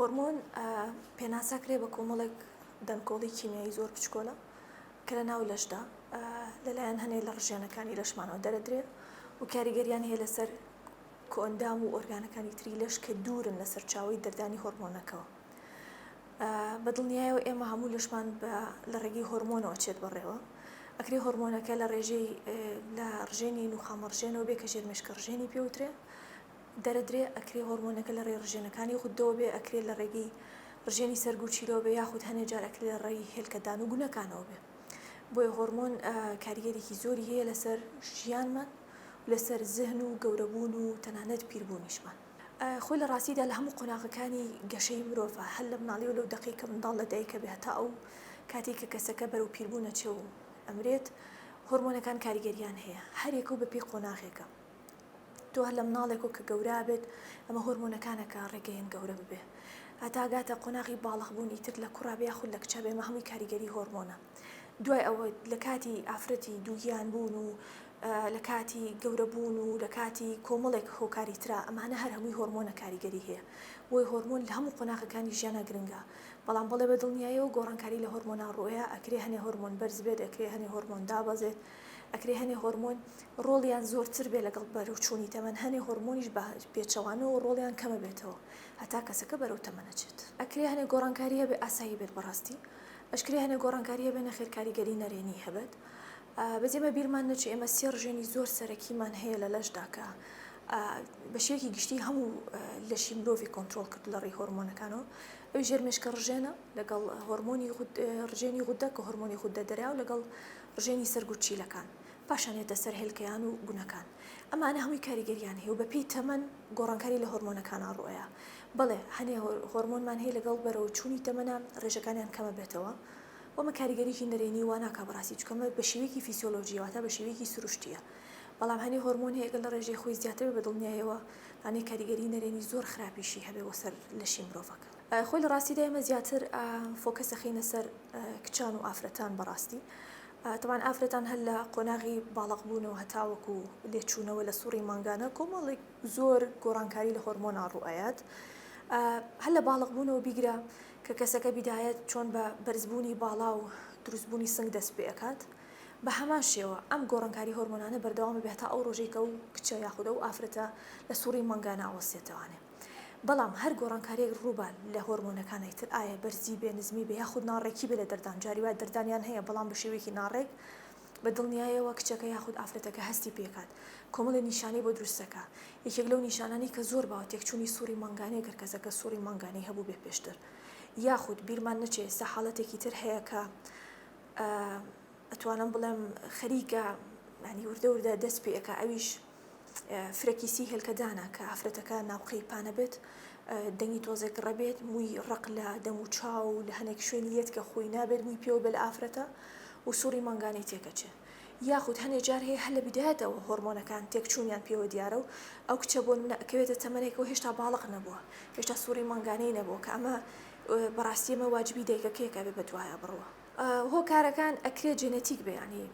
هۆرمۆن پێناسە کرێ بە کۆمەڵێک دەنکۆڵی کیمیایی زۆر بچکۆلە کە لە ناو لەشدا لەلایەن هەنێ لە ڕژێنەکانی لەشمانەوە دەرەدرێ و کاریگەریان هەیە لەسەر کۆئەندام و ئۆرگانەکانی تری لەش کە دوورن لە سەرچاوەی دەردانی هۆرمۆنەکەوە. بە دڵنیایەوە ئێمە هەموو لەشمان بە لە ڕێگەی هۆرمۆنەوە چێت بەڕێوە. ئەکرێ هۆرمۆنەکە لە ڕێژەی لە ڕژێنی نوخامە ڕژێنەوە بێ کە ژێرمێشکە ڕژێنی پێوترێ دەرەدرێ، ئەکرێ هۆرمۆنەکە لە ڕێی ڕژێنەکانی غوددەوە بێ، ئەکرێ لە ڕێگەی ڕژێنی سەر گورچیلەوە بێ یاخود هەنێ جار ئەکرێ لە ڕێی هێلکەدان و گونەکانەوە بێ. بۆیە هۆرمۆن کاریگەریی زۆری هەیە لەسەر ژیانمان و لەسەر زهن و گەورەبوون و تەنانەت پیربوونیشمان. خۆی لە ڕاستیدا لە هەموو قۆناغەکانی گەشەی مرۆڤە، هەر لە مناڵیەوە لەو دەقەی کە منداڵ لە دایک ئەبێ هەتا ئەو کاتەی کە کەسەکە بەرەو پیربوون ئەچێ و ئەمرێت، هۆرمۆنەکان کاریگەرییان هەیە، هەر یەکە و بەپێی قۆناغێکە. تۆ هەر لە مناڵێکەوە کە گەورە ئەبێت ئەمە هۆرمۆنەکانە کە ڕێگەیەن گەورە ببێ هەتا گاتە قۆناغی باڵغ بوون ئیتر لە کوڕا بێ یاخود لە کچا بێ ئەمە هەمووی کاریگەری هۆرمۆنە دوای ئەوە لە کاتی ئافرەتی دووگیان بوون و لە کاتی گەورە بوون و لە کاتی کۆمەڵێک هۆکاری ترا ئەمانە هەر هەمووی هۆرمۆنە کاریگەری هەیە بۆی هۆرمۆن لە هەموو قۆناغەکانی ژیانا گرنگە بەڵام بەڵێ بە دڵنیایەوە گۆڕانکاری لە هۆرمۆنا ڕووئەیا ئەکرێ هەنێ هۆرمۆن بەرز بێت ئەکرێ هەنێ هۆرمۆن دابەزێت ئەکرێ هەنێ هۆرمۆن ڕۆڵیان زۆرتر بێ لەگەڵ بەرەو چوونی تەمەن، هەنێ هۆرمۆنیش بە پێچەوانەوە ڕۆڵیان کەمەبێتەوە هەتا کەسەکە بەرەو تەمەن ئەچێت. ئەکرێ هەنێ گۆڕانکاری هەبێ ئاسایی بێت بەڕاستی، ئەشکرێ هەنێ گۆڕانکاری هەبێ نەخێر کاریگەری نەرێنی هەبێت. بەس ئێمە بیرمان نەچێ ئێمە سێ ڕژێنی زۆر سەرەکیمان هەیە لە لەشدا کە بە شێوەیەکی گشتی هەموو لەشی مرۆڤی کۆنترۆڵ کرد لە ڕێی هۆرمۆنەکانەوە، ئەویش ژێرمێشکە ڕژێنە لەگەڵ هۆرمۆنی ڕژێنی غودە کە هۆرمۆنی غودە دەرا و لەگەڵ ڕژێنی سەر گورچیلەکان، پاشان یەتە سەر هێلکەیان و گونەکان. ئەمانە هەمووی کاریگەریان هەیە و بە پێی تەمەن گۆڕانکاری لە هۆرمۆنەکانا ڕوئەیا. بەڵێ هەنێ هۆرمۆنمان هەیە لەگەڵ بەرەو چوونی تەمەنا ڕێژەکانیان کەمەبێتەوە و ئەمە کاریگەریی نەرێنی وا ناکا بەڕاستی چونکە ئەمە بە شێوەیەکی فیسیۆلۆجیە واتە بە شێوەیەکی سروشتیە. بەڵام هەنێ هۆرمۆن هەیە گەر لە ڕێژەی خۆی زیاتر بێ بە دڵنیایەوە لانەیە کاریگەری نەرێنی زۆر خراپیشی هەبێ بۆ سەر لەشی مرۆڤەکە. خۆی لە ڕاستیدا ئێمە زیاتر focus ئەخەینە سەر کچان و ئافرەتان بەڕاستی تەبعەن ئافرەتان هەر لە قۆناغی باڵق بوونەوە هەتاوەکو لێچوونەوە لە سوڕی مانگانە کۆمەڵێک زۆر گۆڕانکاری لە هۆرمۆنا ڕوئەیات هەر لە باڵق بوونەوە بیگرە کە کەسەکە بیدایەت چۆن بە بەرزبوونی باڵا و دروستبوونی سنگ دەست پێ ئەکات بە هەمان شێوە ئەم گۆڕانکاری هۆرمۆنانە بەردەوام بێت هەتا ئەو ڕۆژەی کە ئەو کچە یاخود ئەو ئافرەتە لە سوڕی مانگانە ئەوەستێتەوانێ. بەڵام هەر گۆڕانکاریەک ڕووبات لە هۆرمۆنەکانا ئیتر ئایا بەرزی بێ نزمی بێ یاخود ناڕێکی بێ لە دەردان جاری وایە دەردانیان هەیە بەڵام بە شێوەیەکی ناڕێک بە دڵنیایەوە کچەکە یاخود ئافرەتەکە هەستی پێکات کۆمەڵێ نیشانەی بۆ دروست دەکا یەکێک لەو نیشانانەی کە زۆر باوە تێکچوونی سوڕی مانگانەیە گەر کەسەکە سوڕی مانگانەی هەبووبێ پێشتر یاخود بیرمان نەچێ ئێستا حاڵەتێکی تر هەیە کە ئەتوانم بڵێم خەریکە یانی وردە وردە دەست پێ ئەکا ئەویش فرەکیسی هێلکەدانە کە ئافرەتەکە ناوقەی پانەبێت دەنگی تۆزێک ڕەبێت مووی ڕق لە دەم و چاو و لە هەنێک شوێنی یەت کە خۆی نابێت مووی پێوە بێ لە ئافرەتە و سوڕی مانگانەی تێکەچێ یاخود هەنێ جار هەیە هەر لە بیدایەتەوە هۆرمۆنەکان تێکچوونیان پێوە دیارە و ئەو کچە بۆ نمونە ئەکەوێتە تەمەنێکەوە هێشتا باڵق نەبووە هێشتا سوڕی مانگانەی نەبووە کە ئەمە بەڕاستی ئەمە واجبی دایکەکەیە کە ئەبێ بەدوایا بڕوا. هۆکارەکان ئەکرێ جێنێتیک بێ یانی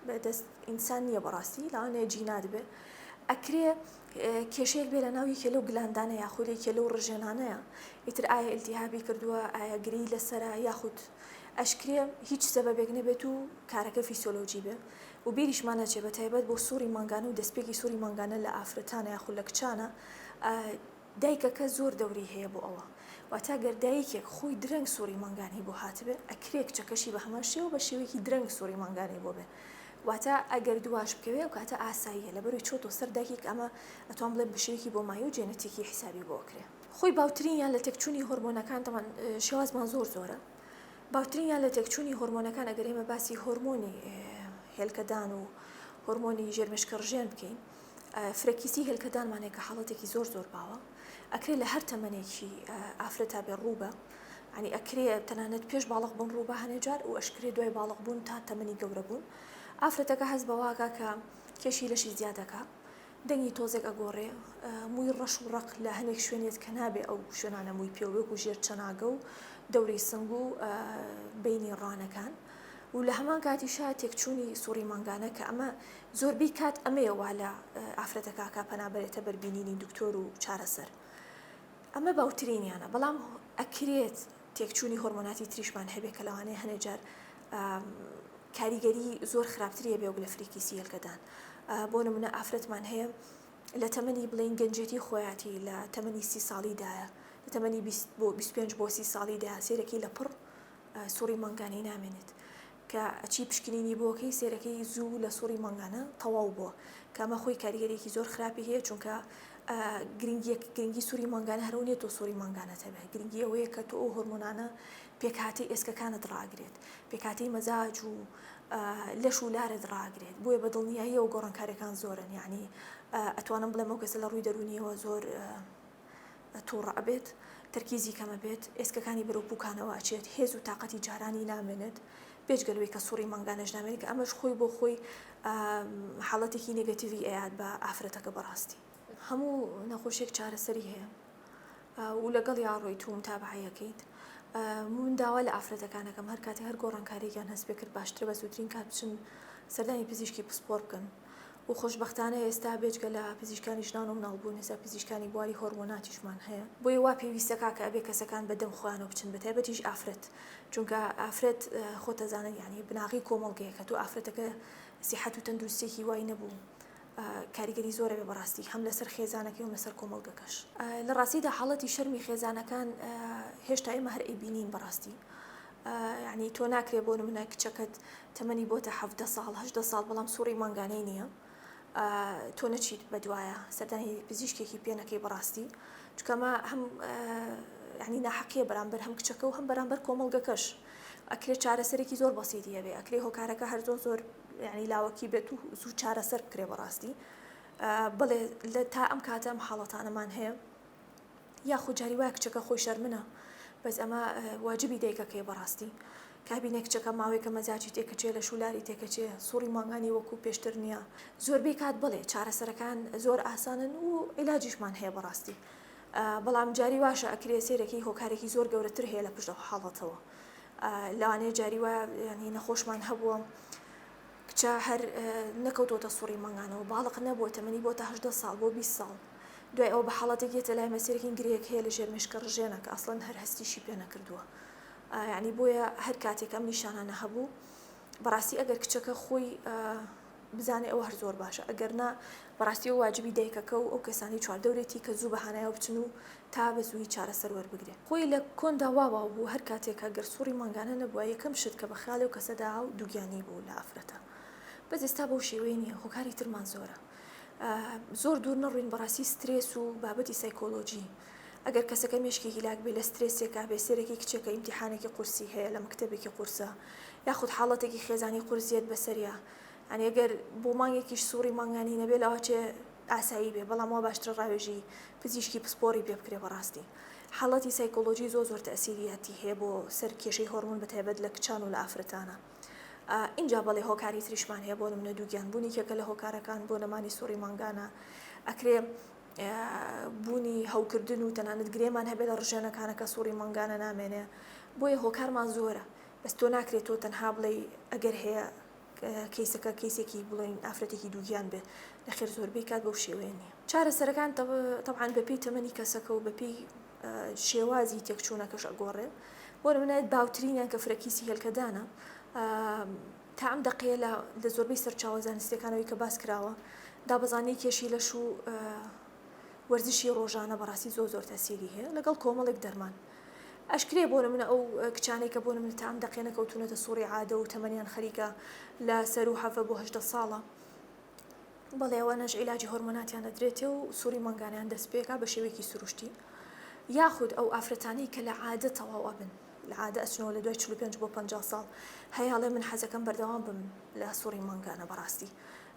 بە دەست ئینسان نییە بەڕاستی لەوانەیە جینات بێ ئەکرێ کێشەیەک بێ لە ناو یەکێ لەو gland انە یاخود یەکێ لەو ڕژێنانەیە ئیتر ئایا ئیلتیهابی کردووە ئایا گرێی لەسەرە یاخود ئەشکرێ هیچ سەبەبێک نەبێت و کارەکە فیسیۆلۆجی بێ و بیریشمان نەچێ بە تایبەت بۆ سوڕی مانگانە و دەستپێکی سوڕی مانگانە لە ئافرەتانە یاخود لە کچانە دایکەکە زۆر دەوری هەیە بۆ ئەوە واتە گەر دایکێک خۆی درەنگ سوڕی مانگانەی بۆ هاتبێ ئەکرێ کچەکەشی بە هەمان شێوە بە شێوەیەکی درەنگ سوڕی مانگانەی بۆ بێ واتە ئەگەر دواش بکەوێ ئەو کاتە ئاساییە لەبەروی چۆتۆ سەر دایکی کە ئەمە ئەتوان بڵێم بە شێوەیەکی بۆماوی و جێنەتیکی حیسابی بۆ ئەکرێ. خۆی باوترینیان لە تێکچوونی هۆرمۆنەکان تەبعەن شێوازمان زۆر زۆرە باوترینیان لە تێکچوونی هۆرمۆنەکان ئەگەر ئێمە باسی هۆرمۆنی هێلکەدان و هۆرمۆنی ژێرمێشکە ڕژێن بکەین فرەکیسی هێلکەدانمان هەیە کە حاڵەتێکی زۆر زۆر باوە ئەکرێ لە هەر تەمەنێکی ئافرەتا بێ ڕووبە ینی ئەکرێ تەنانەت پێش باڵق بوون ڕووبە هەنێ جار و ئەشکرێ دوای باڵق بوون تا تەمەنی گەورە بوون ئافرەتەکە هەست بەواکە کە کێشی لەشی زیادەکە دەنگی تۆزێک ئەگۆڕێ مووی ڕەش و ڕەق لە هەنێک شوێنێت کە نابێ ئەو شوێنانە مووی پێوە وەکو ژێر چەناگە و دەوری سنگ و بینی ڕانەکان و لە هەمان کاتیشا تێکچوونی سوڕی مانگانە کە ئەمە زۆربەی کات ئەمەیە وا لە ئافرەتەکە ئەکا پەنا بەرێتە بەر بینینی دکتۆر و چارەسەر. ئەمە باوترینیانە بەڵام ئەکرێت تێکچوونی هۆرمۆناتی تریشمان هەبێ کە لەوانەیە هەنێ جار کاریگەری زۆر خراپتری هەبێ وەک لە فریکیسی هێلکەدان بۆ نمونە ئافرەتمان هەیە لە تەمەنی بڵێین گەنجێتی خۆیاتی لە تەمەنی سی ساڵیدایە لە تەمەنی 20 بۆ 25 بۆ سی ساڵیدا سێرەکی لە پڕ سوڕی مانگانەی نامێنێت کە ئەچی پشکنینی بۆکەی سێرەکەی زوو لە سوڕی مانگانە تەواو بووە کە ئەمە خۆی کاریگەریەکی زۆر خراپی هەیە چونکە گرنگیەک گرنگی سوری مانگانە هەرەوە نیە تۆ سوری مانگانەت هەبێت گرنگی ئەوەیە کە تۆ ئەو هۆرمۆنانە پێکهاتەی ئێسکەکانت ڕاگرێت پێکهاتەی مەزاج و لەش و لارت ڕاگرێت بۆیە بە دڵنیاییەوە گۆڕانکاریەکان زۆرن یعنی ئەتوانم بڵێم ئەو کەسە لە ڕووی دەروونیەوە زۆر توڕە ئەبێت، تەرکیزی کەم ئەبێت، ئێسکەکانی بەرەو پوکانەوە ئەچێت، هێز و تاقەتی جارانی نامێنێت، بێجگە لەوەی کە سوڕی مانگانەش نامێنێت کە ئەمەش خۆی بۆ خۆی حاڵەتێکی نێگەتیڤی ئەیات بە ئافرەتەکە بەڕاستی. هەموو نەخۆشیەک چارەسەری هەیە و لەگەڵیا ڕۆیت و متابەعەی ئەکەیت. من داوا لە ئافرەتەکان ئەکەم هەر کاتێ هەر گۆڕانکاریەکیان هەست پێ کرد باشترە بە زووترین کات بچن سەردانی پزیشکی پسپۆڕ بکەن. و خۆشبەختانە ئێستا بێجگە لە پزیشکانی ژنان و مناڵبوون ئێستا پزیشکانی بواری هۆرمۆناتیشمان هەیە بۆیە وا پێویستە کاکە ئەبێ کەسەکان بە دەم خۆیانەوە بچن بە تایبەتیش ئافرەت چونکە ئافرەت خۆتەزانن یانی بناغەی کۆمەڵگەیە کە تۆ ئافرەتەکە سیحەت و تەندروستیەکی وای نەبوو کاریگەری زۆرە بێ بەڕاستی هەم لەسەر خێزانەکەی و لەسەر کۆمەڵگەکەش لە ڕاستیدا حاڵەتی شەرمی خێزانەکان هێشتا ئێمە هەر ئەیبینین بەڕاستی یانی تۆ ناکرێ بۆ نمونە کچەکەت تەمەنی بۆتە 17 ساڵ 18 ساڵ بەڵام سوڕی مانگانەی نییە تۆ نەچیت بە دوایە سەردانی پزیشکێکی پێ نەکەی بەڕاستی چکەمە هەم ینی ناحەقیە بەرامبەر هەم کچەکە و هەم بەرامبەر کۆمەڵگەکەش ئەکرێ چارەسەرێکی زۆر بەسیتی هەبێ ئەکرێ هۆکارەکە هەر زۆر زۆر ینی لاوەکی بێت و زوو چارەسەر بکرێ بەڕاستی بڵێ لە تا ئەم کاتە ئەم حاڵەتانەمان هەیە یاخود جاری وایە کچەکە خۆی شەرمنە بەس ئەمە واجبی دایکەکەیە بەڕاستی کابینە کچەکە ماوەیەکە مەزاجی تێکەچێ لە شولاری تێکەچێ سوڕی مانگانی وەکو پێشتر نییە زۆربەی کات بڵێ چارەسەرەکان زۆر ئاسانن و عیلاجیشمان هەیە بەڕاستی بەڵام جاری واشە ئەکرێ سێرەکی هۆکارێکی زۆر گەورەتر هەیە لە پشت ئەو حاڵەتەوە لەوانەیە جاری وایە ینی نەخۆشمان هەبووە کچە هەر نەکەوتۆتە سوڕی مانگانەوە باڵق نەبووە تەمەنی بۆتە هەژدە ساڵ بۆ 20 ساڵ دوای ئەوە بە حاڵەتێک یەتە لای مەسیرەکین گرێیەک هەیە لە ژێر مێشکە ڕژێنە کە ئەسڵەن هەر هەستیشی پێ نەکردووە یعنی بۆیە هەر کاتێک ئەم نیشانانە هەبوو بەڕاستی ئەگەر کچەکە خۆی بزانێ ئەوە هەر زۆر باشە ئەگەر نا بەڕاستی ئەو واجبی دایکەکە و ئەو کەسانی چواردەورێتی کە زوو بە هانایەوە بچن و تا بە زووی چارەسەر وەربگرێ خۆی لە کۆندا وا باو بوو هەر کاتێک کە گەر سوڕی مانگانە نەبووە یەکەم شت کە بە خەیاڵی ئەو کەسەدا دووگیانی بوو لە ئافرەتە بەس ئێستا بەو شێوەیە نییە هۆکاری ترمان زۆرە زۆر دوور نەڕوین بەڕاستی سترێس و بابەتی سایکۆلۆجی ئەگەر کەسەکە مێشکی هیلاک بێ لە سترێسێکا بێ سێرەکی کچێکە ئیمتیحانێکی قورسی هەیە لە مەکتەبێکی قورسە یاخود حاڵەتێکی خێزانی قورس یەت بەسەریا یانی ئەگەر بۆ مانگێکیش سوڕی مانگانی نەبێ لەواچێ ئاسایی بێ بەڵام وا باشترە ڕاوێژی پزیشکی پسپۆڕی پێ بکرێ بەڕاستی حاڵەتی سایکۆلۆجی زۆر زۆر تەئسیریاتی هەیە بۆ سەر کێشەی هۆرمۆن بەتایبەت لە کچان و لە ئافرەتانە. ئینجا بەڵێ هۆکاری تریشمان هەیە بۆ نمونە دووگیان بوون یەکێکە لە هۆکارەکان بۆ نەمانی سوڕی مانگانە ئەکرێ بوونی هەوکردن و تەنانەت گرێمان هەبێت لە ڕژێنەکانە کە سوڕی مانگانە نامێنێ بۆیە هۆکارمان زۆرە بەس تۆ ناکرێت تۆ تەنها بڵێ ئەگەر هەیە کەیسەکە کەیسێکی بڵێن ئافرەتێکی دووگیان بێت نەخێر زۆربەی کات بەو شێوەیە نییە چارەسەرەکان تەبعەن بەپێی تەمەنی کەسەکە و بەپێی شێوازی تێکچوونەکەش ئەگۆڕێ بۆ نمونە باوترینیان کە فرەکیسی هێلکەدانە تا ئەم دەقەیە لە لە زۆربەی سەرچاوە زانستیەکانەوەی کە باس کراوە دابەزاندنی کێشی لەش و وەرزشی ڕۆژانە بەڕاستی زۆر زۆر تەسیری هەیە لەگەڵ کۆمەڵێک دەرمان ئەشکرێ بۆ نمونە ئەو کچانەی کە بۆ نمونە تا ئەم دەقەیە نەکەوتونەتە سوڕی عادە و تەمەنیان خەریکە لە سەروو حەڤە بۆ 18 ساڵە بەڵێ ئەوانەش عیلاجی هۆرمۆناتیان ئەدرێتێ و سوڕی مانگانەیان دەست پێکا بە شێوەیەکی سروشتی یاخود ئەو ئافرەتانەی کە لە عادە تەواو ئەبن لە عادە ئەچنەوە لە دوای 45 بۆ 50 ساڵ هەیە ئەڵێ من حەزەکەم بەردەوام بم لە سوڕی مانگانە بەڕاستی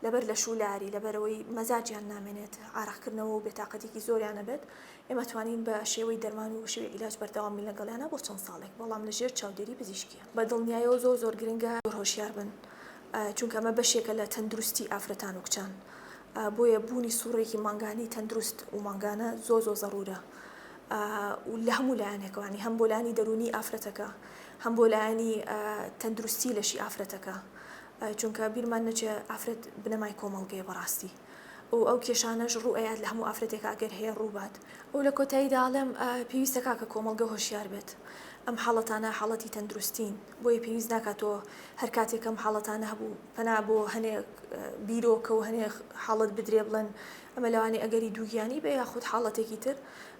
لەبەر لەش و لاری لەبەرەوەی مەزاجیان نامێنێت عارەقکردنەوە و بێتاقەتێکی زۆریان ئەبێت ئێمە توانین بە شێوەی دەرمان و شێوەی عیلاج بەردەوام بین لەگەڵیانا بۆ چەند ساڵێک بەڵام لە ژێر چاودێری پزیشکیە. بە دڵنیایەوە زۆر زۆر گرنگە زۆر هۆشیار بن چونکە ئەمە بەشێکە لە تەندروستی ئافرەتان و کچان بۆیە بوونی سوڕێکی مانگانی تەندروست و مانگانە زۆر زۆر زەڕورە و لە هەموو لایەنێکەوە ینی هەم بۆ لایەنی دەروونی ئافرەتەکە هەم بۆ لایەنی تەندروستی لەشی ئافرەتەکە چونکە بیرمان نەچێ ئافرەت بنەمای کۆمەڵگەیە بەڕاستی. و ئەو کێشانەش ڕوو ئەیات لە هەموو ئافرەتێکا ئەگەر هەیە ڕوو بات. و لە کۆتاییدا ئەڵێم پێویستە کاکە کۆمەڵگە هۆشیار بێت ئەم حاڵەتانە حاڵەتی تەندروستین بۆیە پێویست ناکات تۆ هەر کاتێک ئەم حاڵەتانە هەبوو پەنا بۆ هەنێ بیرۆکە و هەنێ حاڵەت بدرێ بڵێن ئەمە لەوانەیە ئەگەری دووگیانی بێ یاخود حاڵەتێکی تر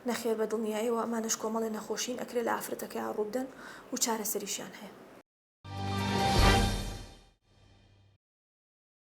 نەخێر بە دڵنیایەوە ئەمانەش کۆمەڵێ نەخۆشین ئەکرێ لە ئافرەتەکەیا ڕووبدەن و چارەسەریشیان هەیە.